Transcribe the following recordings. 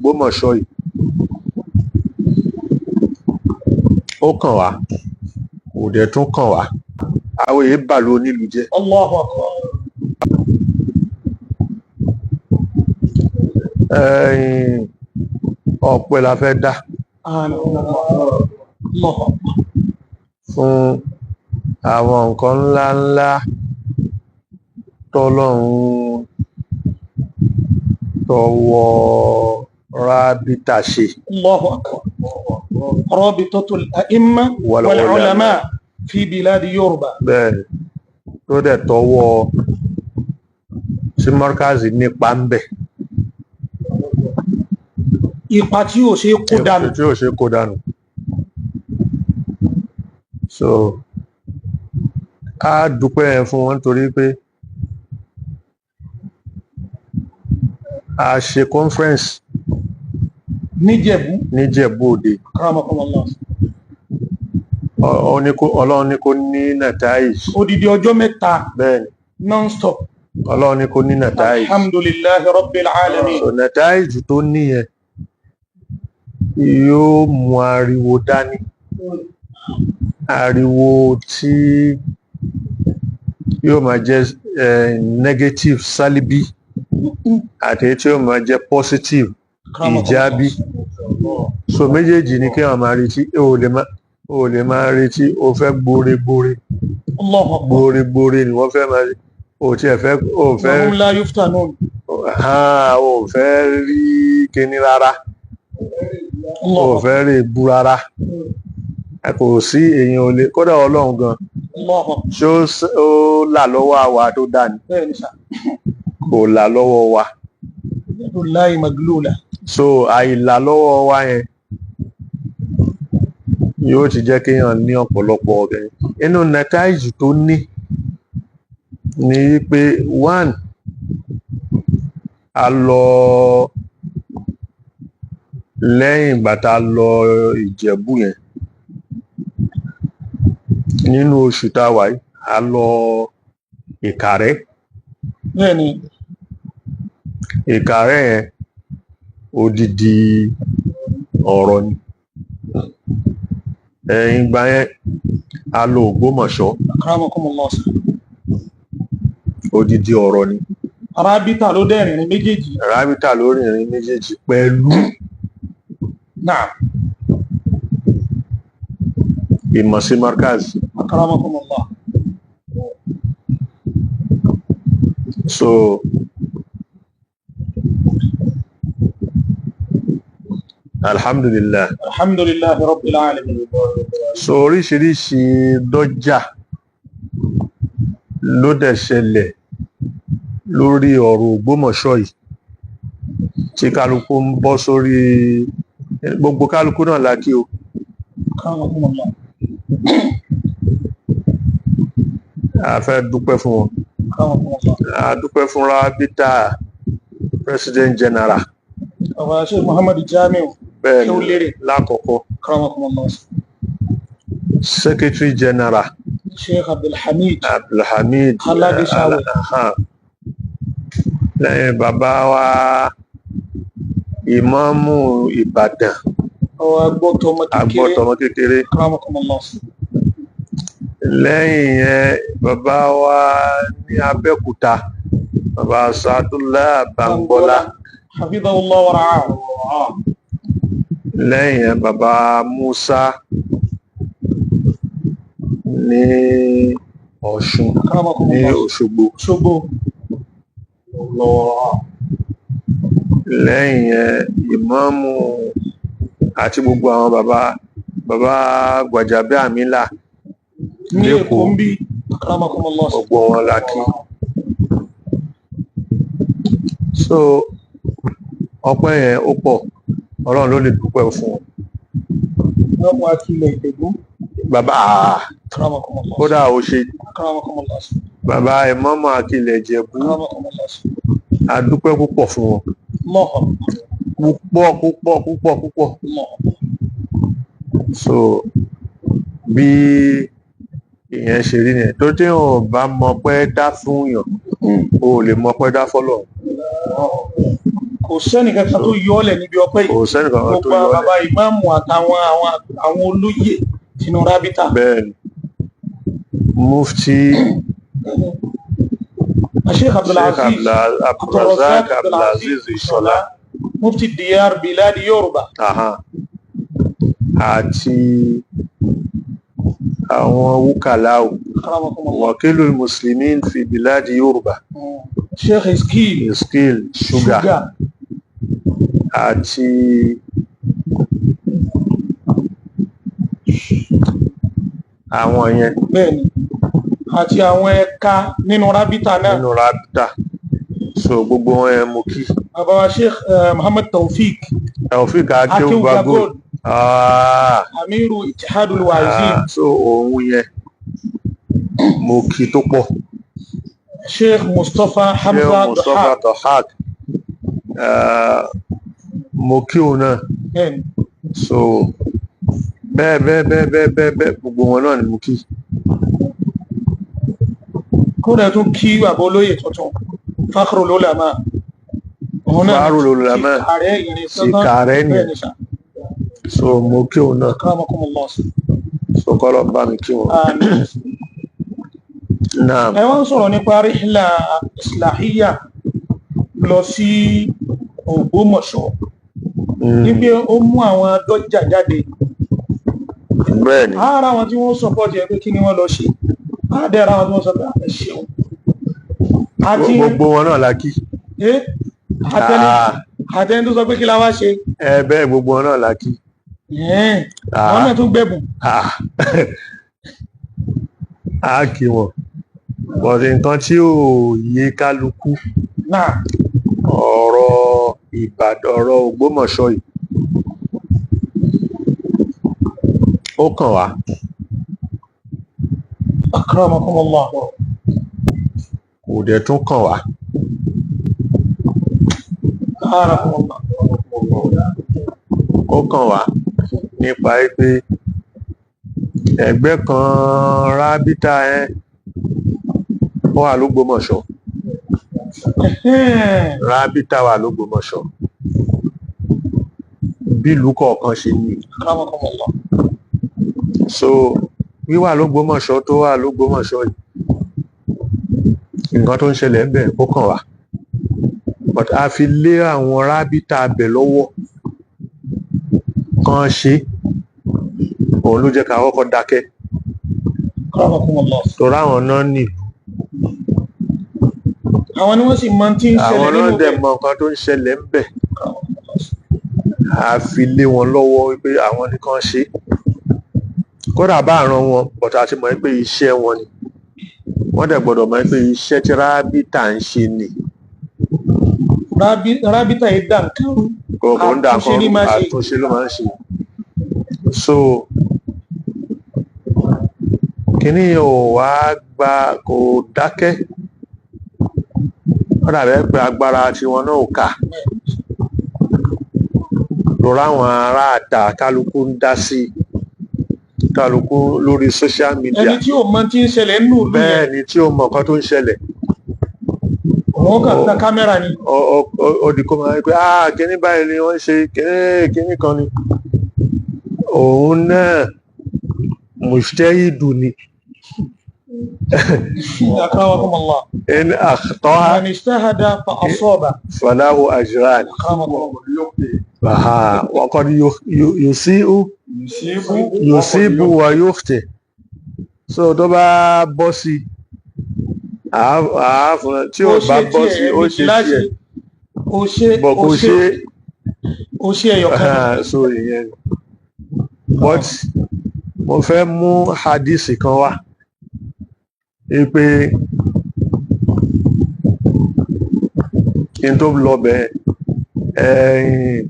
Ògbómọ̀ṣọ́ yìí ó kàn wá, kò dẹ̀ tún kàn wá. Àwọn èyí bàlú onílùú jẹ́. Allahu akbar. Ẹ̀yìn ọpẹ́ la fẹ́ dá Allahu akbar. fún àwọn nǹkan ńláńlá tọ́lọ́run tọwọ́ Rábítà ṣe. Allahu akbar. Rabitatul a'imma Wal wal ulama. Ulama fi biladi Yorùbá. Bẹ́ẹ̀ ni, tó dẹ̀ tọwọ́ sí Mọ́rkàzì nípa ń bẹ̀. Ipa tí ò ṣe é kó dànù. Tí ò ṣe kó dànù. So a dúpẹ́ yẹn fún wọn nítorí pé a ṣe conference Níjẹ̀bú. Níjẹ̀bú Òde. Akramakumullah. Ọlọ́run ní kó ní nàtáìj. Odidi ọjọ́ 3. Bẹ́ẹ̀ ni. Non-stop. Ọlọ́run ní kó ní nàtáìj. Alhamdulillahi rabbil alamin. So nàtáìj tó níyẹn yóò mú ariwo dání, ariwo tí yóò máa jẹ́ negative salibi àti èyí tí yóò máa jẹ́ positive ìjábí. So méjèèjì ni kí wọ́n máa retí. O lè máa retí o fẹ́ gbóre gbóre. Allahu akbar. Gbóre gbóre ni wọ́n fẹ́ máa, o tiẹ̀ fẹ́, o fẹ́ Wa hum la yuftanun. O fẹ́ rí kíní rárá, o fẹ́ rí ebú rárá. Kò sí èèyàn ò lè, kódà Ọlọ́run gan ṣé ó là lọ́wọ́ àwa tó dà ní? Kò là lọ́wọ́ wa. So àìlà lọ́wọ́ wa yẹn yóò ti jẹ́ kéèyàn ní ọ̀pọ̀lọpọ̀ ọ̀gẹ̀. Inú nàtáìjì tó ní ni wípé one, a lọ lẹ́yìn ìgbà tá a lọ Ìjẹ̀bú yẹn nínú oṣù tá a wà yìí, a lọ Ìkàrẹ́. Bẹ́ẹ̀ni. Ìkàrẹ́ yẹn odidi ọ̀rọ̀ ni. Ẹ̀yìn ìgbà yẹn a lọ Ògbómọ̀ṣọ́. Akramakumullah. Odidi ọ̀rọ̀ ni. Rábítà ló dẹ̀ rìnrìn méjèèjì. Rábítà ló rìnrìn méjèèjì pẹ̀lú Naam. ìmọ̀ sí Markaz. Akramakumullah. So alhamdulillah. Alhamdulillahi rabbil alamin. So oríṣiríṣi dọ́jà ló dẹ̀ ṣẹlẹ̀ lórí ọ̀rọ̀ Ògbómọ̀ṣọ́ yìí tí kálukú ń bọ́ sórí gbogbo kálukú náà lákì o. Akramakumullah. A fẹ́ dúpẹ́ fún wọn. Akramakumullah. A dúpẹ́ fún Rábítà President General. Bàbá Sheikh Muhammad Jamiu. Bẹ́ẹ̀ Kí ó ni lérè. lákọ̀ọ́kọ́. Akramakumullah. Secretary General. Sheikh Abdulhamid. Abdulhamid. Aládéṣáwẹ̀. Lẹ́yìn bàbá wa Ìmáàmù Ìbàdàn. Ọwọ́ agbọ́tọmọ kékeré. Agbọ́tọmọ kékeré. Akramakumullah. Lẹ́yìn yẹn bàbá wa ní Abẹ́òkúta, bàbá Sadúlá Bàǹgbọ́lá. Hafidhahullah wa ra'ahu. Lẹ́yìn yẹn bàbá Musa ní Ọ̀ṣun, ní Òṣogbo. Òṣogbo. Lẹ́yìn yẹn ìmáàmù àti gbogbo àwọn bàbá bàbá Gbàjàbíàmílà ní Èkó ń bí. Akramakumullah. Gbogbo wọn la kí. So ọpẹ́ yẹn ó pọ̀, Ọlọ́run ló lè dúpẹ́ fún wọn. Wọ́n mú akílẹ̀ Ìjẹ̀bú. Bàbá Akramakumullah. kódà ó ṣe Akramakumullah. bàbá ìmáàmù akílẹ̀ Ìjẹ̀bú. Akramakumullah. A dúpẹ́ púpọ̀ fún wọn. Allahu Púpọ̀ púpọ̀ púpọ̀ púpọ̀. Allah. So bí ìyẹn ṣe rí nìyẹn. Tó tí ò bá mọ pé dá fún yàn, o ò lè mọ pé dá fọ́lọ́run. Kò sẹ́nì kankan tó yọ ọ́lẹ̀ níbi ọpẹ́ yìí. Kò sẹ́nì kankan tó Gbogbo yọ ọ́ lẹ̀. bàbá ìmáàmù àtàwọn àwọn olóyè tinú rábítà. Bẹ́ẹ̀ ni, Mufti Sheikh Sheikh Abdulaziz Abdulrazak Abdulaziz Ìṣọ̀lá, Mufti Diyar Biladi Yorùbá. Aha. Àti àwọn wúkàláwò, Akramakumullah. Wakilul Muslimin fi Biladi Yorùbá, Sheikh Iskil Iskil Sugar, Sugar. Àti àwọn yẹn. Bẹ́ẹ̀ni, àti àwọn ẹ̀ka nínú rábítà náà. Nínú rábítà, so gbogbo wọn yẹn mo kí. Bàbá wa Sheikh Muhammad Taofik Taofik Akéwùgbà Akéwùgbà Gold. Gold, Amiru Ittihadul Waizin. So òun yẹn mo kí tó pọ̀. Sheikh Mustapha Sheikh Hamza Mustapha Dohak. Dohak, mo kí òun náà. Bẹ́ẹ̀ni. So bẹ́ẹ̀ bẹ́ẹ̀ bẹ́ẹ̀ bẹ́ẹ̀ bẹ́ẹ̀ bẹ́ẹ̀, gbogbo wọn náà ni mo kí. Kódà tún kí bàbá olóyè tuntun, Fakhrul Ulama. Òun náà Fakhrul Ulama. ti ààrẹ ìrìn Ti kààrẹ nìyẹn. Bẹ́ẹ̀ni sà. So mo kí òun náà. Akramakumullah. So kọ́lọ̀ bá mi kí wọn. Àmín. Náà. Ẹ wá ń sọ̀rọ̀ nípa rihla islahiyya lọ sí Ògbómọ̀ṣọ́, wípé ó mú àwọn dọ́jà jáde. Bẹ́ẹ̀ ni. Ara àwọn tí wọ́n sọpọ́tì ẹ pé kí ni wọ́n lọ ṣe, àdẹ́ra àwọn tí wọ́n sọ pé ẹ ṣeun, àti Gbogbo wọn náà la kí. Àtẹni tó sọ pé kí la wá ṣe. Ẹ bẹ́ẹ̀, gbogbo wọn náà la kí. Àwọn náà tún gbẹ̀bùn. Ah. A kí wọn, but nǹkan tí ò yé kálukú, náà, ọ̀rọ̀ Ìbàdàn, ọ̀rọ̀ Ògbómọ̀ṣọ́ yìí, ó kàn wá. Akramakumullah. Kò dẹ̀ tún kàn wá. Akramakumullah. Ó kàn wá nípa pé ẹgbẹ́ kan rábítà ẹ ó wà lÓgbómọ̀ṣọ́. Rábítà wà lÓgbómọ̀ṣọ́, bí ìlú kọ̀ọ̀kan ṣe ní. Akramakumullah. So wíwà lÓgbómọ̀ṣọ́ tó wà lÓgbómọ̀ṣọ́ yìí, nǹkan tó ń ṣẹlẹ̀ ń bẹ̀ ó kàn wá, but a fi lé àwọn rábítà bẹ̀ lọ́wọ́ kan ṣe, òun ló jẹ́ ká kọ́kọ́ dákẹ́. Akramakumullah. Torí àwọn náà nílùú. Àwọn ni wọ́n sì mọ tí ń Àwọn ṣẹlẹ̀ náà nínú dẹ̀ bẹ̀. mọ nǹkan tó ń ṣẹlẹ̀ ń bẹ̀. A fi lé wọn lọ́wọ́ wípé àwọn nìkan ṣe, kódà bá àrùn wọn, but a ti mọ̀ pé iṣẹ́ wọn ni. Wọ́n dẹ̀ gbọ́dọ̀ mọ̀ pé iṣẹ́ tí rábítà ń ṣe ni. Rábítà yìí dà nǹkan rú. Kò ń dà Àtúnṣe kan ní máa ṣe. Àtúnṣe ló máa ń ṣe. So kíní yẹn ò wá gba, kò dákẹ́. Ó dàbẹ́ pé agbára tiwọn náà ò kà lórí àwọn ará àtà. Kálukú ń dá sí, kálukú lórí social media. Ẹni tí ò mọ tí ń ṣẹlẹ̀ nínú ìlú yẹn, Bẹ́ẹ̀ ni, tí ó mọ nǹkan tó ń ṣẹlẹ̀, òun kàn ta kámẹ́rà ni. Ó di kó máa ń pé, ah, kíní báyìí ni wọ́n ń ṣe, kíní kíní kan ni. Òun náà mujtahidu ni. Akramakumullah. In akhta'a Man ijtahada fa asaba. falahu ajran. Akramakumullah. Aha, wa qad yusi'u yusibu wa yukhti. So tó bá bọ́ sí, àá fún tí ò Ó bá ṣe bọ́ tiẹ̀, sí, ó ẹ̀mejì ṣe láṣẹ. tiẹ̀. Ó ṣe Bọ̀ ó kò ṣe ṣe. Ó ṣe ẹyọ kan. Ah, so ìyẹn ni. But mo fẹ́ mú hadisi kan wá pé kí n tó lọ bẹ̀, ẹ̀yìn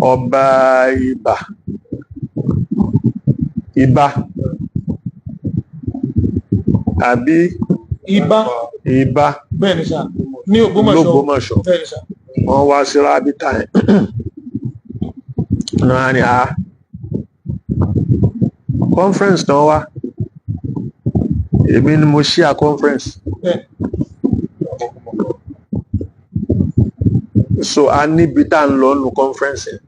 ọba ibà àbí Ibà. Ibà. Bẹ́ẹ̀ ni sà, ní Ògbómọ̀ṣọ́. LÓgbómọ̀ṣọ́. Bẹ́ẹ̀ ni sà. Wọ́n wá sí rábítà yẹn náà ni a conference náà wá. Èmi ni mo ṣí a conference. Bẹ́ẹ̀. So a níbi tá à ń lọ nu conference yẹn.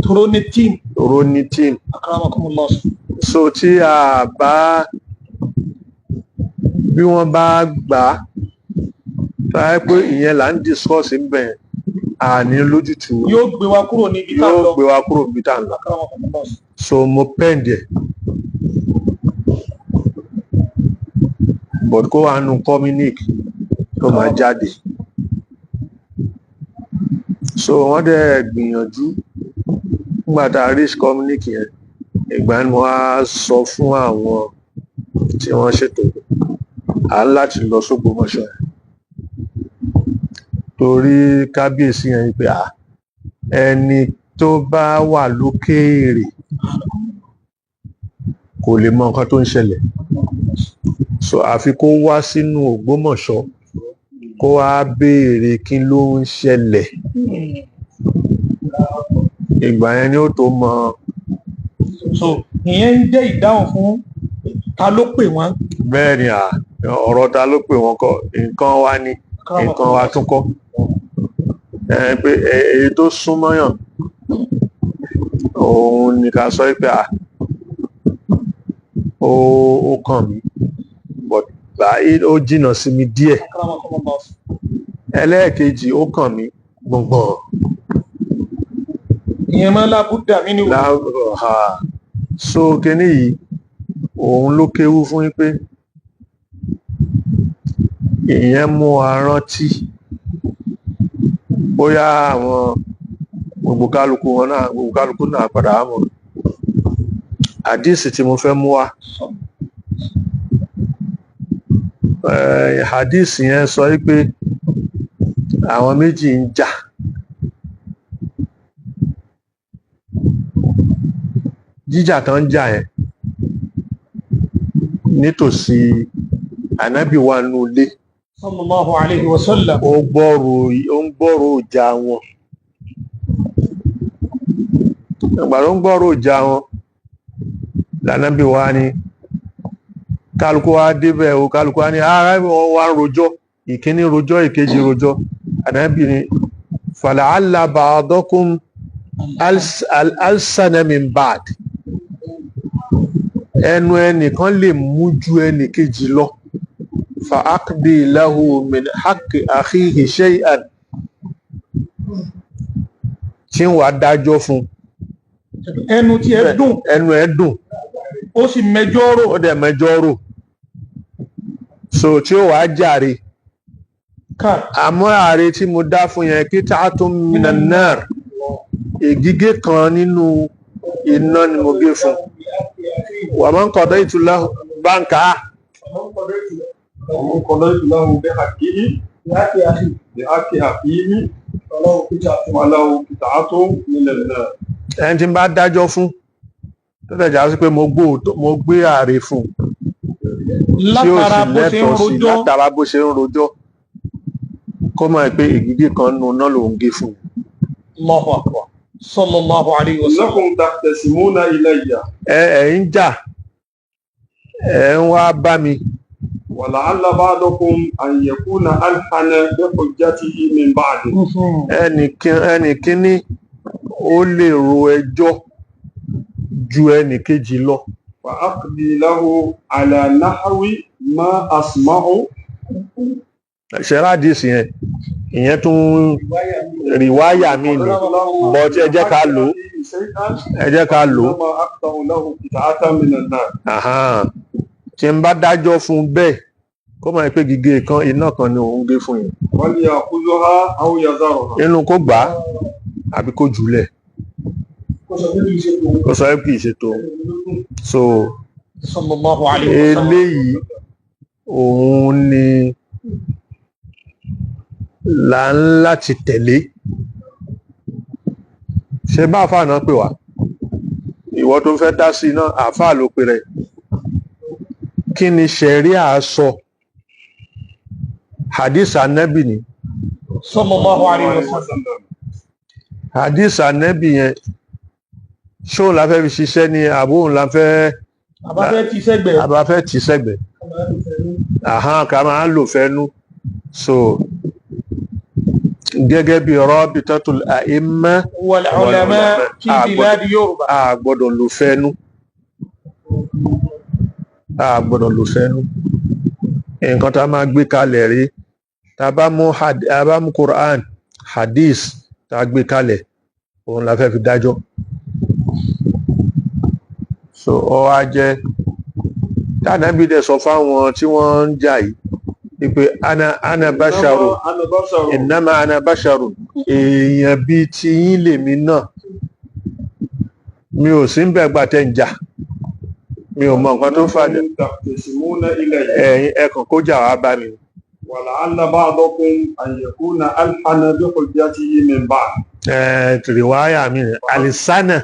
Tòró ní team. Tòró ní team. Akramakumullah. So tí a bá, bí wọ́n bá gbà á, tó yẹ pé ìyẹn là ń discuss níbẹ̀, à ní lójútùú. Yóò gbé wa kúrò níbi tá à ń Yóò lọ. gbé wa kúrò níbi tá à ń lọ. Akramakumullah. So mo pend ẹ̀, but kó wà nù communique tó máa jáde. So wọ́n dẹ̀ gbìyànjú. Nígbà tá a reach communique yẹn, ìgbà ni mo á sọ fún àwọn tí wọ́n ṣètò, à ń láti lọ sÓgbómọ̀ṣọ́ yẹn, torí kábíyèsí yẹn pé à ẹni tó bá wà lókèèrè kò lè mọ nǹkan tó ń ṣẹlẹ̀. So àfi kó wá sínú Ògbómọ̀ṣọ́, kó wá béèrè kí ló ń ṣẹlẹ̀. Ìgbà yẹn ni ó tó mọ. So ìyẹn ń jẹ́ ìdáhùn fún ta ló pè wọ́n. Bẹ́ẹ̀ ni, à ọ̀rọ̀ ta ló pè wọ́n kọ́, nǹkan wa ni, nǹkan wa tún kọ́ ẹ pé èyí tó súnmọ́yàn òun ni ká sọ pé à ó kàn mí, but báyìí ó jìnnà sí mi díẹ̀. Akramakumullah. Ẹlẹ́ẹ̀kejì, ó kàn mí gbọ̀ngbọ̀n. Ìyẹn máa lábúdà mí ní Ha. So kíní yìí, òun ló kéwú fún yín pé ìyẹn mú wa rántí bóyá àwọn gbogbo kálukú wọn náà, gbogbo kálukú náà padà á mọ̀ àdíìsì tí mo fẹ́ mú wá. Àdíìsì yẹn sọ wípé àwọn méjì ń jà, jíjà tán ń jà yẹn nítòsí ànábì wà nínú ilé. Sallallahu alayhi wa sallam. Ó gbọ́rò, ó ń gbọ́rò ìjà wọn. Ìgbà tó ń gbọ́rò ìjà wọn lànábì wa ní kálukú wa débẹ̀ o. Kálukú wa ní ara wọn wá ń rojọ́, ìkíní rojọ́, ìkejì rojọ́. Ànábì ní fala'alla ba'dakum alsana min ba'd, ẹnu ẹnìkan lè mú ju ẹnìkejì lọ, fa aqdi lahu min haqqi akhihi shay'an, tí ń wàá dájọ́ fún. Ẹnu tí ẹ dùn. Ẹnu ẹ dùn. Ó sì mẹjọ́ rò. Ó dẹ̀ mẹjọ́ rò, so tí ó wàá jàre. Ká. Àmọ́ ààrẹ tí mo dá fún yẹn, qit'atun minan nar, ègígé kan nínú iná ni mo gé fún. Wa man qadaytu lahu báńkà. ومن قضيت له بحقه بحق أخيه فله قطعة من النار. Ẹni tí n bá dájọ́ fún tó dẹ̀ já sí pé mo gbé ààrẹ fún tí ó Látara sì bó ṣe ń lẹ́tọ̀ọ́ sí rojọ́. Látara bó ṣe ń rojọ́, kó mọ̀ pé ègígé kan nínú iná lòún gé fún. Allahu akbar, sallallahu alayhi wa sallam. إنكم تختصمون إلي. Ẹ ń jà, ẹ ń wá bá mi. ولعل بعضكم أن يكون ألحن بحجته من بعض. Ẹnìkíní ó lè ro ẹjọ́ ju ẹnìkejì lọ. فأقضي له على نحو ما أسمع. Ṣẹ́rádìsì yẹn, ìyẹn tún rìwáyà mi ni, but ẹ jẹ́ ká lò ó, ẹ jẹ́ ká lò ó. إنما أقطع له قطعة من النار. Àhán. Tí n bá dájọ́ fún un bẹ́ẹ̀, kó mọ̀ pé gígé kan iná kan ni òun gé fún yẹn. وليأخذها أو يذرها. Inú kó gbà á àbí kó jùlẹ̀, kó sọ pé kì í ṣe tòun. So Sallallahu alayhi wa sallam. Eléyìí òun ni là ń láti tẹ̀lé. Ṣe bá àfáà náà pè wá, ìwọ tó fẹ́ dá sí iná, àfáà ló pe rẹ̀. Kí ni ṣẹ̀ríà sọ? Hadith anabi ni. Sallallahu alayhi wa sallam. Hadith anabi yẹn, ṣóun la fẹ́ fi ṣiṣẹ́ ni àbóun la fẹ́ Àbáfẹ́ ti sẹ́gbẹ̀ẹ́. Àbá fẹ́ tì sẹ́gbẹ̀ẹ́, àhán, ká máa ń lò fẹ́nu. So Gẹ́gẹ́ bí Rabitatul A'imma wal ulama fi biladi Yorùbá. A gbọ́dọ̀ lò fẹ́nu, a gbọ́dọ̀ lò fẹ́nu. Nǹkan tá a máa gbé kalẹ̀ rí, tá a bá mú Quran, hadith, tá a gbé kalẹ̀, òun la fẹ́ fi dájọ́. So ọ wá jẹ́ tánàbí dẹ̀ sọ fáwọn tí wọ́n ń jà yìí wípé ana basharu, أنا بشر. Innama ana basharu, èèyàn bíi tiyín lèmi náà, mi ò sí ń bẹ̀ gbà tẹ́ ń jà, mi ò mọ nǹkan tó ń fàjà. تختصمون إلي. Ẹ̀yin ẹ̀kàn kó jà wá bá mi. ولعل بعضكم أن يكون ألحن بحجته من بعض. Rìwáyà mi rẹ̀ alisana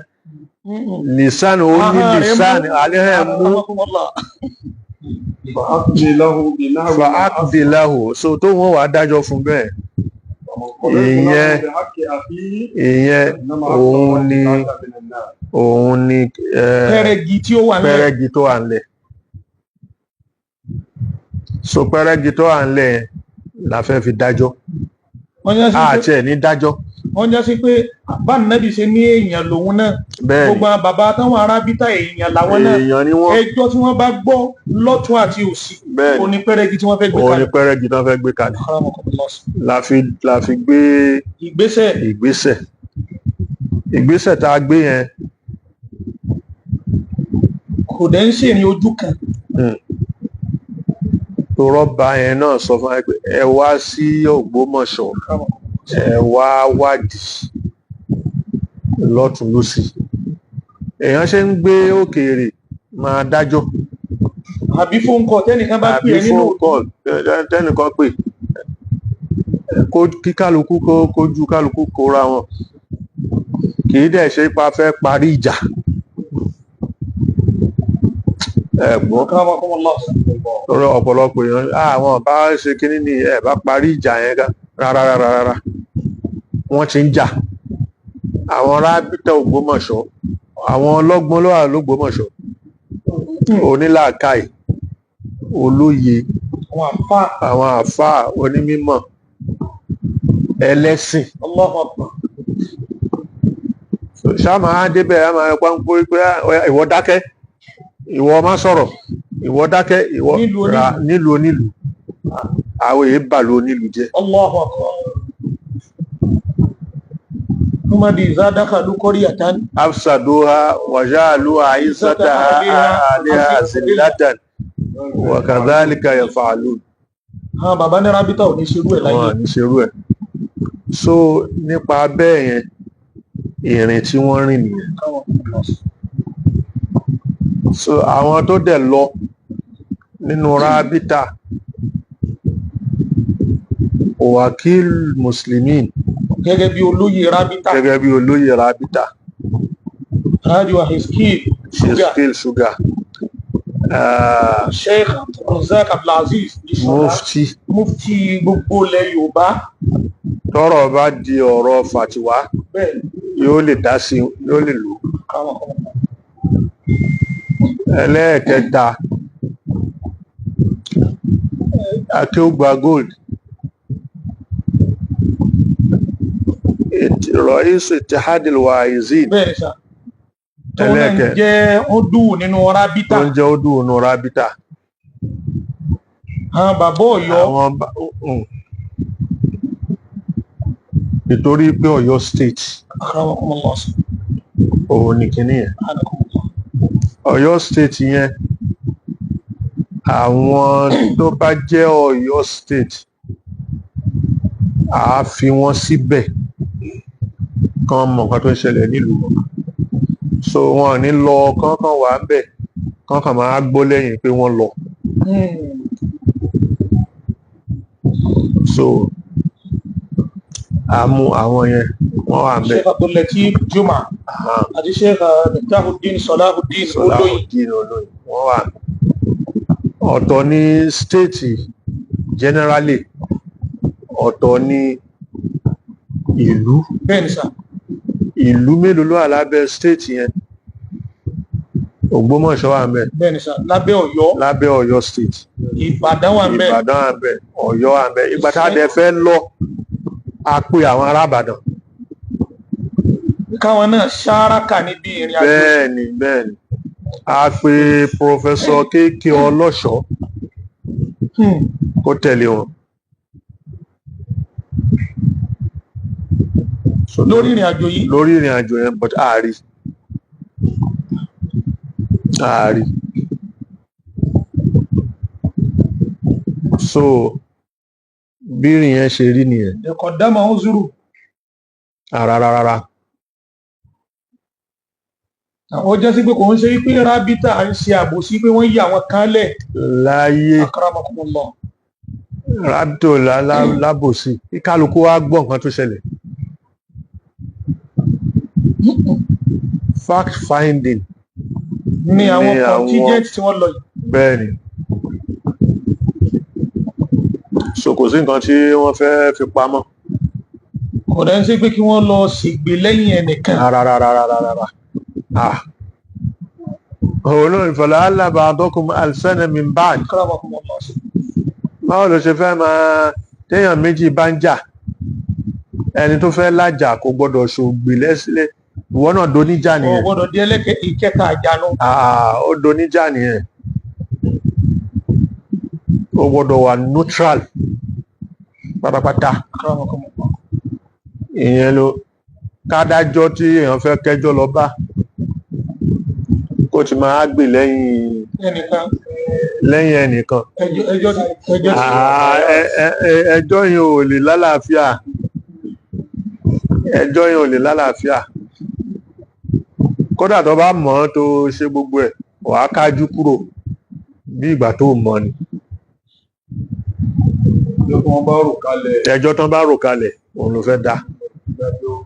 lisana, ó ní Ahọ́n rẹ̀ mú. lisana alẹ́ mú. Akramakumullah. فأقضي له بنحو Fa ما akdilahu, so tó wọ́n wàá dájọ́ fún bẹ́ẹ̀. ومن قضيت له بحق أخيه ìyẹn إنما òun أقسم ni الله من النار. Òun ni Pẹ́rẹ́gì tí ó wà nílẹ̀. Pẹ́rẹ́gì tó wà ńlẹ̀. So pẹ́rẹ́gì tó wà ńlẹ̀ yẹn la fẹ́ fi dájọ́. Wọ́n já sí pé Àti ẹ̀ ní dájọ́. Wọ́n já sí pé bá nàbì ṣe ní èèyàn lòun náà, Bẹ́ẹ̀. Gbogbo àwọn bàbá táwọn arábítà, èèyàn làwọn Ni náà. èèyàn ni wọ́n. Ẹjọ́ tí wọ́n bá gbọ́ lọ́tún àti òsì, Bẹ́ẹ̀ ó ni ní pẹ́rẹ́gì tí wọ́n fẹ́ gbé òun ni kalẹ̀. Pẹ́rẹ́gì tó fẹ́ gbé kalẹ̀ Akramakumullah. la fi gbé ìgbésẹ̀. Ìgbésẹ̀ tá a gbé yẹn. Kò dẹ̀ ń ṣèrìn ojú kan. Tó rọ́bà yẹn náà sọ fún wa pé ẹ wá sí Ògbómọ̀ṣọ́, ẹ wá wádìí lọ́tún lósì, èèyàn ṣe ń gbé òkèèrè máa dájọ́. Àbí phone call tẹ́nìkan bá pè Àbí é nínú phone call tẹ́nìkan pè, kó kí kálukú kó kójú kálukú kóra wọn. Kì í dẹ̀ ṣe pa fẹ́ parí ìjà, ẹ gbọ́. Akramakumullah. Lọ́rọ̀ ọ̀pọ̀lọpọ̀ èèyàn, àwọn bá ṣe kínní ni ẹ bá parí ìjà yẹn ká. Rárá, rárá, rárá, wọ́n ti ń jà. Àwọn rábítà Ògbómọ̀ṣọ́, àwọn ọlọ́gbọ́n ló wà lÓgbómọ̀ṣọ́, onílàákàyè, olóye, àwọn àfáà, àwọn àfáà, onímọ̀, ẹlẹ́sìn. Allahu Akbar. Ṣáàmà á débẹ̀, á máa pa ń pé pé ìwọ dákẹ́, ìwọ má sọ̀rọ̀, ìwọ dákẹ́, ìwọ Nílùú ra nílùú onílùú, àwọn èyí bàlú onílùú jẹ́. Allahu Akbar. Numadi iza dakhalu qaryatan Afsaduha wajalu aizataha aliha zillatan wa kadhalika yaf'alun. Àwọn bàbá ní rábítà ò ní ṣerú ẹ̀ láyé. Wọn ní ṣerú ẹ̀. So nípa bẹ́ẹ̀ yẹn, ìrìn tí wọ́n rìn nìyẹn. So àwọn tó dẹ̀ lọ nínú rábítà, wakil muslimin, gẹ́gẹ́ bí olóyè rábítà, gẹ́gẹ́ bí olóyè rábítà, Rájò Hiskil Sugar, Hiskil Sugar, Sheikh Abdulrazak Abdulaziz Ìṣọ̀lá, mufti, mufti gbogbo ilẹ̀ Yorùbá. Tọ́rọ̀ bá di ọ̀rọ̀ fàtiwá, yóò lè dá sí, yóò lè lò. Ẹlẹ́ẹ̀kẹta, Akéúgba Gold, Rọ̀ísù Ittihadil Waizin. Bẹ́ẹ̀ sà, tó náà ń Ẹlẹ́ẹ̀kẹ́ jẹ́ ọdún nínú rábítà, tó ń jẹ́ ó dùn nù rábítà. Àwọn bàbá Ọ̀yọ́. Àwọn ìtorí pé Ọ̀yọ́ State Akramakumullah. òun ni kinní yẹn. Akramakumullah. Ọ̀yọ́ State yẹn, àwọn tó bá jẹ́ Ọ̀yọ́ State, à á fi wọ́n síbẹ̀ kán mọ nǹkan tó ń ṣẹlẹ̀ nílùú wọn. So wọn ò ní lọ kán wà ń bẹ̀, kán kàn máa gbọ́ lẹ́yìn pé wọ́n lọ. So a mú àwọn yẹn, wọ́n wà ń bẹ̀. Sheikh Abdul Lateef Juma àti Sheikh Miftahuddin Salahuddin Olóyin. Salahuddin Olóyin, wọ́n wà. Ọ̀tọ̀ ní state generally, ọ̀tọ̀ ní ìlú. Bẹ́ẹ̀ ni sà. Ìlú mélòó ló wà lábẹ́ state yẹn? Ògbómọ̀ṣọ́ wà ń bẹ̀. Bẹ́ẹ̀ ni sà, lábẹ́ Ọ̀yọ́. Lábẹ́ Ọ̀yọ́ State. Ìbàdàn wà ń bẹ̀. Ìbàdàn wà ń bẹ̀, Ọ̀yọ́ wà ń bẹ̀. Ìgbà tá a dẹ̀ fẹ́ lọ, A pe àwọn ará Ìbàdàn. Káwọn náà ṣáraka níbi ìrìn àjò. Bẹ́ẹ̀ni, bẹ́ẹ̀ni, a pe Professor KK Ọlọ́ṣọ́ kó tẹ̀lé wọn. So, lórí ìrìn àjò yìí. Lórí ìrìn àjò yẹn, but ààrí ààrí. So bí ìrìn yẹn ṣe rí nìyẹn. Ẹ̀kọ́ dámọ̀ ó zúrù. Rárá rárá. Ó jẹ́ sí pé kò ń ṣe wípé rábítà ń ṣe àbòsí pé wọ́n yí àwọn kan lẹ̀. Láyé. Akramakumullah. Rábítò lábòsí kí kálukú wá gbọ́ nǹkan tó ṣẹlẹ̀. Fact finding ní àwọn ní contingent tí wọ́n lọ yìí. Bẹ́ẹ̀ ni, so kò sí nǹkan tí wọ́n fẹ́ fi pamọ́. Kò dẹ̀ ń ṣe pé kí wọ́n lọ ṣègbè lẹ́yìn ẹnìkan. Rárá rárá rárá rárá. Ah, òun náà ìfọ̀lá alábà àdọ́kùn alsana min ba'd. Akramakumullah. Báwo ló ṣe fẹ́ máa téèyàn méjì bá ń jà, ẹni tó fẹ́ lájà kò gbọ́dọ̀ ṣògbè lẹ́sílẹ̀, ìwọ náà doníjà Wọn nìyẹn. gbọ́dọ̀ di ẹlẹ́kẹ̀ ìkẹta àjànú. Ah, ó doníjà nìyẹn. Ó gbọ́dọ̀ wà neutral pátápátá. Akramakumullah. Ìyẹn ló kádájọ́ tí èèyàn fẹ́ kẹjọ́ lọ bá kó ti máa gbè lẹ́yìn ẹnìkan. Lẹ́yìn ẹnìkan. Ẹjọ́ ti Ah, ẹjọ́ yẹn ò lè lálàáfíà, ẹjọ́ yẹn ò lè lálàáfíà. Kódà tó bá mọ̀ ọ́n tó ṣe gbogbo ẹ̀, wàá kájú kúrò bí ìgbà tó mọ̀ ni. Ẹjọ́ tí wọ́n bá rò kalẹ̀. Ẹjọ́ tán bá rò kalẹ̀, òun ló fẹ́ dá. Ìdájọ́.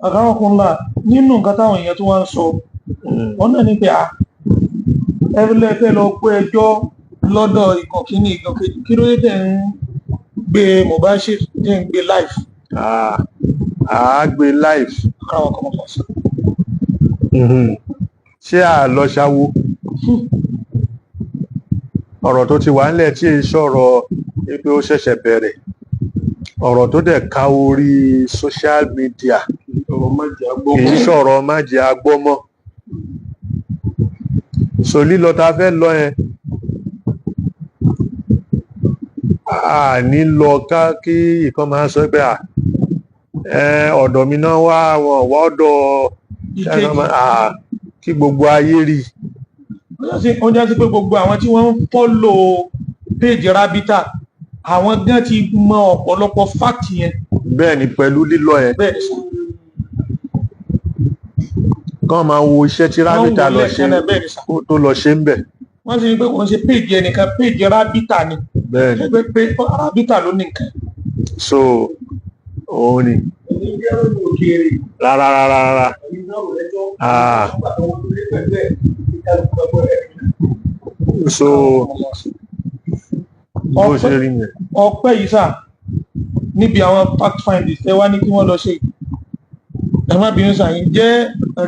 Akramakumullah, nínú nǹkan táwọn èèyàn tó wá ń sọ wọn náà ní pé à ẹ fẹ́ lọ gbọ́ ẹjọ́ lọ́dọ̀ ìkan kìíní, ìkan kejì, kí ló dé tẹ̀ ń gbé Mubashir, tẹ̀ ń gbé live? Ah, à á gbé live. Akramakumullah. Ṣé à lọ ṣáwó ọ̀rọ̀ tó ti wà ńlẹ̀ tí èyí sọ̀rọ̀ pé ó ṣẹ̀ṣẹ̀ bẹ̀rẹ̀, ọ̀rọ̀ tó dẹ̀ ká orí social media. Ọ̀rọ̀ má jẹ́ agbọ́. Kì í sọ̀rọ̀ má jẹ́ agbọ́mọ́. So lílọ ta fẹ́ lọ yẹn, a ní lọ ká kí ìkan máa sọ pé à ẹ ọ̀dọ̀ mi náà wá, wọn wá ọ̀dọ̀ ìkejì. Kí gbogbo ayé rí. Ó jẹ́ sí pé gbogbo àwọn tí wọ́n ń follow page Rabita, àwọn gan ti mọ ọ̀pọ̀lọpọ̀ fact yẹn. Bẹ́ẹ̀ ni, pẹ̀lú lílọ yẹn. Bẹ́ẹ̀ ni sà. Kán máa wo iṣẹ́ tí Wọ́n ń Rabita wò lọ ṣe lẹ́ẹ̀kan náà, bẹ́ẹ̀ ni sà. kó tó lọ ṣe ń bẹ̀. Wọ́n sì ní pé kò ń ṣe page ẹnìkan, page Rabita ni. Bẹ́ẹ̀ ni. Pé pé Rabita ló ní nǹkan. So òun ni. Ẹni jẹ́ òní òkèèrè. Rárá rárá rárá. Ẹni náà rò lẹ́jọ́. Ah. Nígbà tó wọ́n tó lé pẹ̀lú ẹ̀, ìkálukú ọgbọ́n ẹ̀. So bó ṣe rí yẹn. Ọpẹ́ yìí sà, níbi àwọn fact findings ẹ wá ní kí wọ́n lọ ṣe, ẹ má bínú sà, ǹjẹ́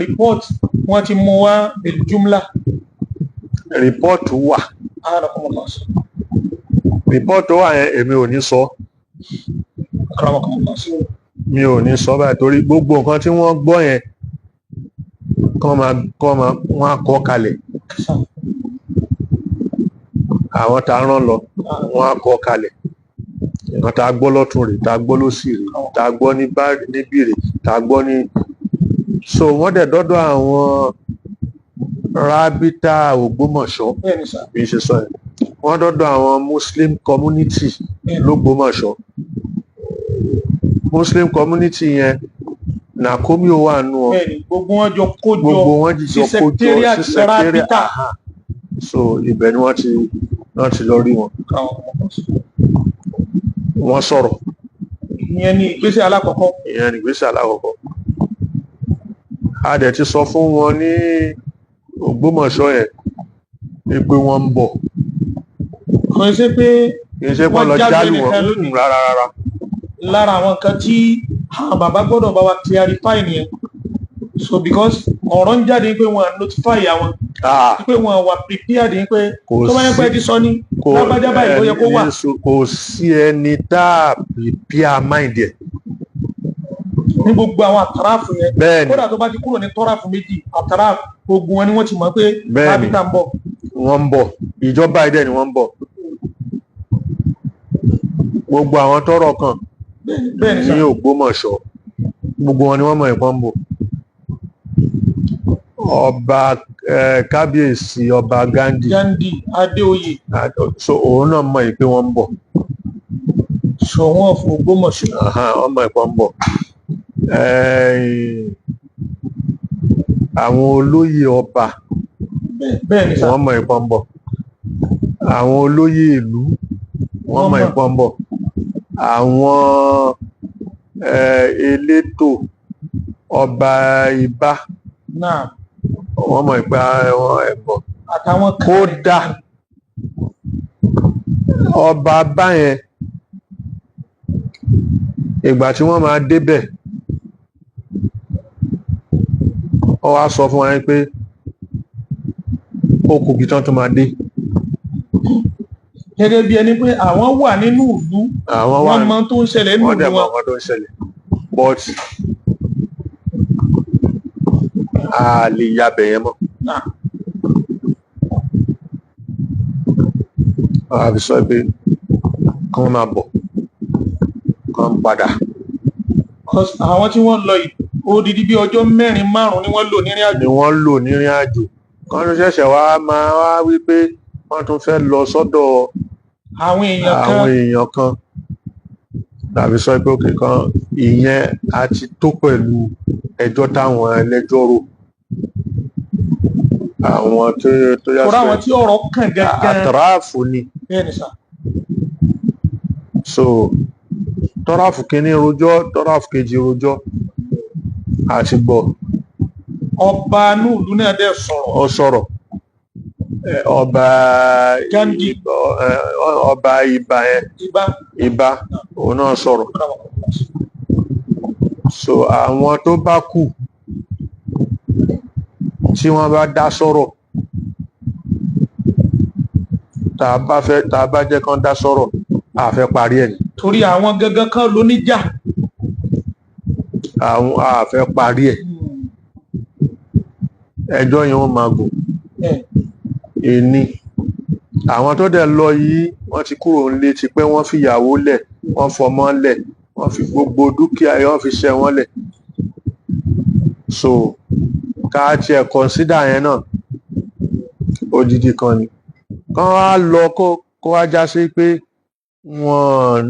report wọ́n ti mú wá bil jumla? Report wà. Akramakumullah. Report wà yẹn, èmi ò ní sọ. Akramakumullah. Mi ò ní sọ báyìí torí gbogbo nǹkan tí wọ́n gbọ́ yẹn, kán máa wọ́n á kọ kalẹ̀. Sà. Àwọn tá a rán lọ, wọ́n á kọ kalẹ̀ nǹkan tá a gbọ́ lọ́tún rè, tá a gbọ́ lósì rè, tá a gbọ́ níbí rè, tá a gbọ́ ní. So wọ́n dẹ̀ dọ́dọ̀ àwọn Rábítà Ògbómọ̀ṣọ́. Bẹ́ẹ̀ ni sà. Bí n ṣe sọ yẹn, wọ́n dọ́dọ̀ àwọn Muslim community lÓgbómọ̀ṣọ́. Muslim community yẹn, Nàkómi ò wà nù ọ. Bẹ́ẹ̀ ni, gbogbo wọn jọ kó jọ Gbogbo wọn sí jíjọ kó jọ secretariat sí secretariat. Rabita. Aha. So ibẹ̀ ni wọ́n ti lọ rí wọn. Wọ́n sọ̀rọ̀. Ìyẹn ni ìgbésẹ̀ alákọ̀ọ́kọ́. Ìyẹn ni ìgbésẹ̀ alákọ̀ọ́kọ́. A dẹ̀ ti sọ fún wọn ní Ògbómọ̀ṣọ́ yẹn pé wọ́n ń bọ̀. Kò ṣe pé Kì í ṣe pé wọ́n lọ wọ́n jáde jálù wọn nìkan lónìí. Rárá rárá. Lára àwọn nǹkan tí àwọn bàbá gbọ́dọ̀ bá wa clarify nìyẹn. So because ọ̀rọ̀ ń jáde pé wọ́n notify àwọn, Ah, pé wọ́n wà prepared pé kò tó bá yẹ pé sí ti sọ ní kò lágbájá báyìí ló yẹ kó wà. Ní kò sí ẹni tá a prepare mind ẹ̀. Ní gbogbo àwọn àtàràfù yẹn. Bẹ́ẹ̀ ni. Kódà tó bá ti kúrò ní tọ́ráfù méjì, àtàràfù gbogbo wọn ni wọ́n ti mọ̀ pé Bẹ́ẹ̀ ni. rábítà ń bọ̀. Wọ́n ń bọ̀, ìjọba ìdẹ ni wọ́n ń bọ̀, gbogbo àwọn tọ́rọ̀ kàn Bẹ́ẹ̀ ni sà. ní Ògbómọ̀ṣọ́, gbogbo wọn ni wọ́n mọ̀ ìpọ́n ń bọ̀. Ọba kábíyèsí ọba Gandhi. Gandhi Adéoyè. So òun náà mọ̀ pé wọ́n ń bọ̀. Ṣọ̀ún of Ògbómọ̀ṣọ́. Wọ́n mọ̀ ìpọ́n ń bọ̀. Àwọn olóyè ọba, Bẹ́ẹ̀ ni sà. wọ́n mọ̀ ìpọ́n ń bọ̀. Àwọn olóyè ìlú, wọ́n mọ̀ Wọ́n mọ̀. ìpọ́n ń bọ̀. Àwọn elétò ọba Ibá, Náà. wọ́n mọ̀ ìpá wọn ẹ̀ bọ̀. Àtàwọn kan. Kódà ọba báyẹn, ìgbà tí wọ́n máa débẹ̀, ó wá sọ fún wọn pé ó kù bí tán tó máa dé. Gẹ́gẹ́ bí ẹni pé àwọn wà nínú ìlú, Àwọn wà, wọ́n mọ tó ń ṣẹlẹ̀ nínú wọ́n ìlú dẹ̀ mọ wọn. nǹkan tó ń ṣẹlẹ̀, but a lè yabẹ̀ yẹn mọ́. Náà. A fi sọ pé kí wọ́n máa bọ̀, kí wọ́n padà. 'Cause àwọn tí wọ́n lọ yìí, odidi bí ọjọ́ mẹ́rin márùn-ún ni wọ́n lò nírìn àjò. Ni wọ́n lò nírìn àjò kan tó ṣẹ̀ṣẹ̀ wá máa wá wí pé wọ́n tún fẹ́ lọ sọ́dọ̀ àwọn èèyàn kan. Àwọn èèyàn kan tàbí sọ pé òkè kan ìyẹn a ti tó pẹ̀lú ẹjọ́ táwọn ẹlẹ́jọ́ rò, àwọn tó yá Kódà àwọn tí ọ̀rọ̀ kàn gangan. Àtàràfù ni. Bẹ́ẹ̀ ni sà. So tọ́ráfù kínní rojọ́, tọ́ráfù kejì rojọ́, àti gbọ́. Ọba inú ìlú náà dẹ̀ sọ̀rọ̀. Ó sọ̀rọ̀. Ọba Gandhi. Ọba Ibà yẹn. Ibà. Ibà, òun náà sọ̀rọ̀. So àwọn tó bá kù tí wọ́n bá dá sọ̀rọ̀, tá a bá fẹ́, tá a bá jẹ́ kán dá sọ̀rọ̀, a fẹ́ parí ẹ̀ ni. Torí àwọn gangan kan ló níjà. Àwọn a fẹ́ parí ẹ̀, ẹjọ́ yẹn ó máa gùn. Ẹni àwọn tó dẹ̀ lọ yìí, wọ́n ti kúrò nílé ti pé, wọ́n fìyàwó lẹ̀, wọ́n fọmọ lẹ̀, wọ́n fi gbogbo dúkìá wọ́n fi ṣẹ́ wọ́n lẹ̀. So ká tiẹ̀ consider yẹn náà, odidi kan ni kán wá lọ kó wá já sí pé wọ́n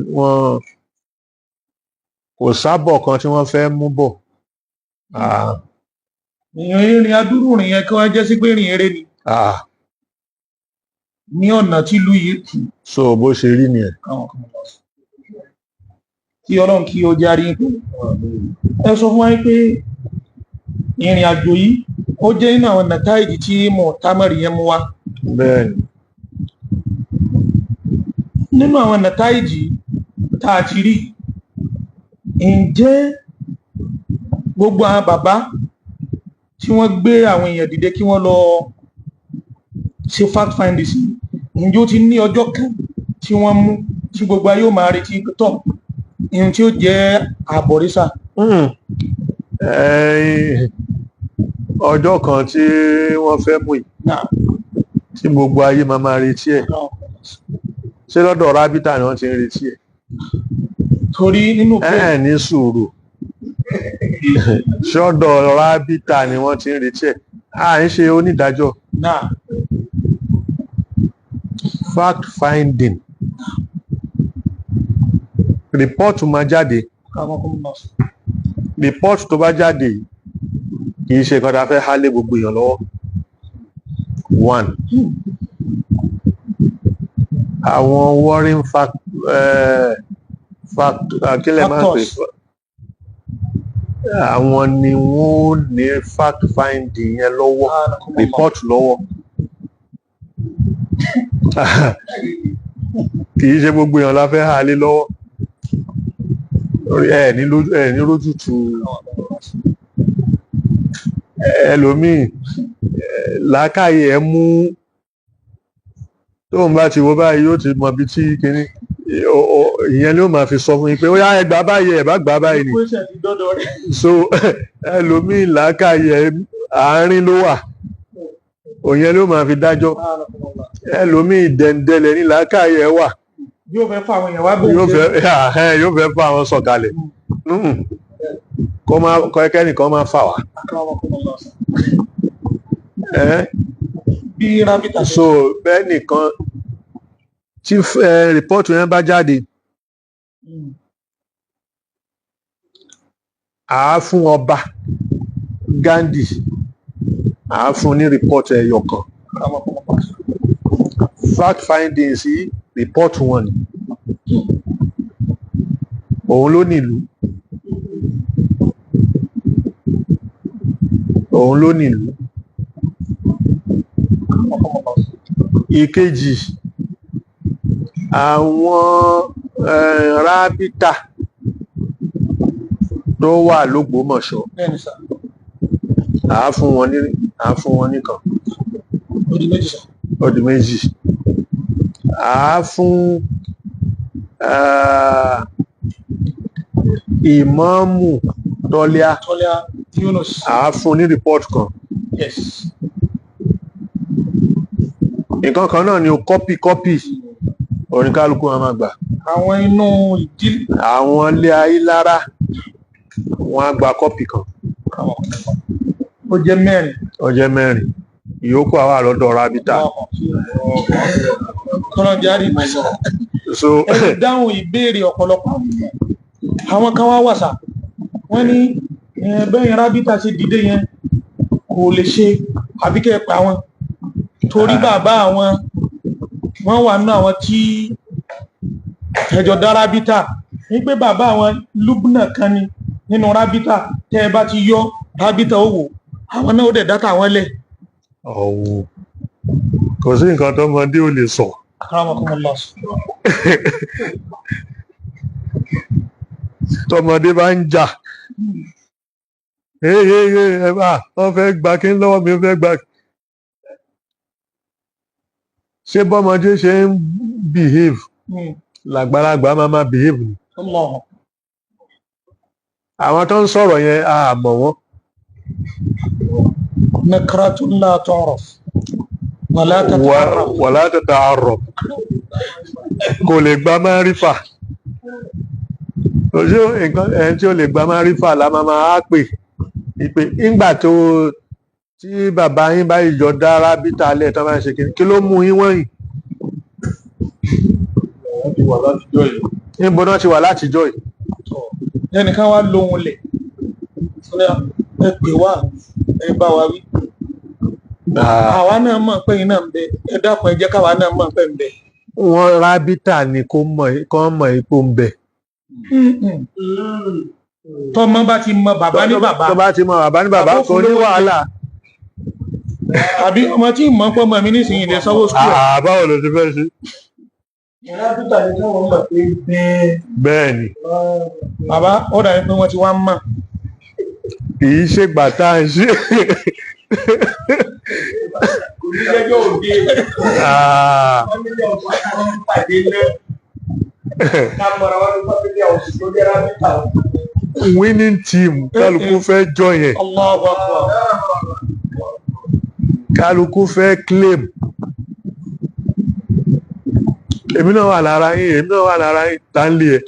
kò sábọ̀ kan tí wọ́n fẹ́ mú bọ̀. Ah, Èèyàn ìrìn adúrú rìn yẹn kí wọ́n jẹ́ sí pé rìn eré ni ah, ní ọ̀nà tí ìlú yìí tù. So bó ṣe rí nìyẹn. Káwọn kan lọ sí. Kí Ọlọ́run kí ó járí pé ẹ sọ fún wa pé ìrìn àjò yìí, ó jẹ́ nínú àwọn nàtáìjì tí mọ̀támẹ́rì yẹn mú wá. Bẹ́ẹ̀ ni. Nínú àwọn nàtáìjì tá a ti rí, ǹjẹ́ gbogbo àwọn bàbá tí wọ́n gbé àwọn èèyàn dìde kí wọ́n lọ ṣe fact findings, ǹjẹ́ ó ti ní ọjọ́ kan tí wọ́n mú tí gbogbo ayé ó máa retí tọ̀ ihun tí ó jẹ́ àbọ̀rísà? Ọjọ́ kan tí wọ́n fẹ́ mú yìí náà tí gbogbo ayé máa máa retí ẹ̀, ṣé lọ́dọ̀ rábítà ni wọ́n ti ń retí ẹ̀? Torí nínú pé Ẹ ní sùúrù, ṣọ́dọ̀ rábítà ni wọ́n ti ń retí ẹ̀? À ń ṣe onídàájọ́. Náà. Fact finding report máa jáde. Report tó bá jáde yìí, kì í ṣe nǹkan tá a fẹ́ hálé gbogbo èèyàn lọ́wọ́. One, àwọn worrying fact, fact, kí lẹ máa ń pè? Factors. Àwọn ni wọ́n ní fact finding yẹn lọ́wọ́, report lọ́wọ́. Kì í ṣe gbogbo èèyàn la fẹ́ hálé lọ́wọ́. Ẹ ní lójú, ẹ ní rójútu. Ẹlòmíì, làákàyè ẹ mú, tóun bá ti wo báyìí yóò ti mọ ibi tí kinní ìyẹn ló máa fi sọ fún yín pé ó yá, ẹ gbà báyìí, ẹ bá gbà báyìí ni. Question ti dọ́dọ̀ rẹ̀. So ẹlòmíì, làákàyè ẹ àárín ló wà, òyìn ló máa fi dájọ́. Ẹlòmíì, dẹ̀ǹdẹ̀lẹ̀ ní làákàyè ẹ wà. Yóò fẹ́ fún àwọn èèyàn wá bóun Yóò ṣe. fẹ́ yóò fẹ́ fún àwọn sọ̀kalẹ̀. Kó má kọ́ kẹ́nìkan máa fà wá. Akramakumullah. Ẹ́ Bí rábítà ṣe So bẹ́ẹ̀ nìkan tí report yẹn bá jáde, à á fún ọba Gandhi, à á fún ní report ẹyọ kan. Akramakumullah. Fact findings sí report wọn ni, òun ló nílùú, òun ló nílùú. Akramakumullah. Ìkejì, àwọn rábítà tó wà lÓgbómọ̀ṣọ́, Bẹ́ẹ̀ni sà. à á fún wọn nìkan. Ó di méjì sà. Ó di méjì. À á fún ìmáàmù Tọ́líà. Tọ́lá Yunus. À á fún ní report kan. Nǹkan kan náà ni o, copy copy oníkálukú wọn máa gbà. Àwọn inú ìdílé. Àwọn ilé ayélára wọn á gba copy kan. Akramakumullah. Ó jẹ́ mẹ́rin. Ó jẹ́ mẹ́rin. Ìyókù àwa lọ́dọ̀ rábítà. Kọ́nà járe ìmọ̀sán. So Ẹ ti dáhùn ìbéèrè ọ̀pọ̀lọpọ̀ àwọn èèyàn. Àwọn kan wá wàsà, wọ́n ní bẹ́yìn rábítà ṣe dìde yẹn kò lè ṣe, àbí kẹ́ ẹ pa wọn torí bàbá àwọn wọ́n wà nínú àwọn tí ẹjọ́ dá rábítà, ní pé bàbá àwọn lúbùnà kan ni nínú rábítà, tẹ́ ẹ bá ti yọ rábítà ó wò àwọn náà, ó dẹ̀ dátà wọn lẹ̀. Ọ̀wọ̀, kò sí nǹkan tọmọdé ò lè sọ. Akramakumullah. Tọmọdé bá ń jà, ee ee ee, ẹ bá wọn fẹ́ gba kí n lọ́wọ́ mi, wọ́n fẹ́ gba, ṣé bọ́mọdé ṣe ń behave làgbàlagbà máa máa behave ni? Allah. Àwọn tó ń sọ̀rọ̀ yẹn, a mọ̀ wọ́n. Nakratun la tu'raf wala tata'arraf. Wala tata'arraf, kò lè gba márífà. Kò sí nǹkan ẹni tí ó lè gba márífà la máa máa pè ìpè ńgbà tó tí bàbá yín bá ìjọ dá rábítà lẹ̀ tó máa ń ṣe kí kí ló mú yín wọ̀nyí? Wọ́n ti wà látijọ́ yìí. Níbo náà ti wà látijọ́ yìí? Ẹnìkan wá lóhun lẹ̀, ẹ pè wá, ẹ bá wa wí. Àwa náà mọ̀ pé iná ń bẹ, ẹ dákun, ẹ jẹ́ káwa náà mọ̀ pé ń bẹ. Wọ́n rábítà ni kó mọ̀, kó mọ̀ ipò ń bẹ. Tọmọ bá ti mọ bàbá ní bàbá, Tó bá ti mọ bàbá ní bàbá, Bàbá ó kò fún ní lówó. wàhálà. Àbí ọmọ tí mọ̀ pọ̀ mọ̀ mi nísìnyí lè sanwó school. Ah, báwo ló ti fẹ́ ṣe? Rábítà ni káwọn mọ̀ pé bẹ́ẹ̀. Bẹ́ẹ̀ ni. Bàbá, ó dàbí pé wọ́n ti wá ń mọ̀. Kì í ṣègbà tá à ń ṣe. Kò ní jẹ́jọ́ òde. Ah, Family house wa táwọn ń pàdé náà. Ká mọ̀ra wá ní family house tó jẹ́ rábítà. Winning team, kálukú fẹ́ join ẹ̀. Allahu Akbar. Kálukú fẹ́ claim, èmi náà wà lára yín, èmi náà wà lára yín, tá ń lé ẹ.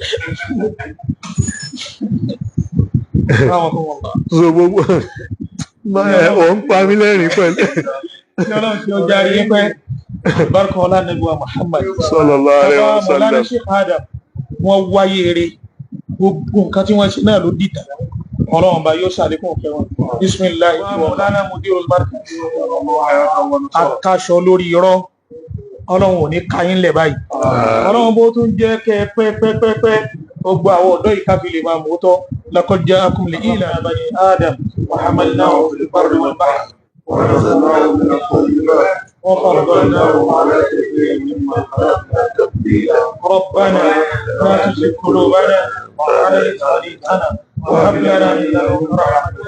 Akramakumullah. So gbogbo ò ń pa mí lẹ́rìn pẹ̀lú. Kí Ọlọ́run ṣe ọjà rí yín pẹ́, barka ọlá nàbí wa Muhammad. Sallallahu alaihi Bàbá wasallam. Mọ̀lánà Sheikh Adam, wọ́n wáyé eré, gbogbo nǹkan tí wọ́n ṣe náà ló dìtà. Ọlọ́run bá yóò ṣàlékún òkè wọn. Bisimilahi. Mọ̀lánà Mudirul Markaz, akaṣọ lórí irọ́, Ọlọ́run ò ní ka yín lẹ̀ báyìí. Ọlọ́run bó tún jẹ́ kẹ́ pẹ́pẹ́pẹ́pẹ́, gbogbo àwọn ọ̀dọ́ yìí káfí lè máa mú tọ́. Laqad ja'akum li ila bani Adam wa hamalnahu fil barri wal bahr ورزقناهم من الطيبات وفضلناهم على كثير ممن خلقنا تفضيلا. ربنا لا تزغ قلوبنا بعد إذ هديتنا. وهب لنا من لدنك رحمة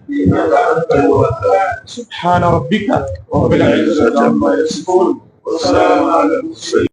إنك أنت الوهاب. سبحان ربك رب العزة عما يصفون وسلام على المرسلين.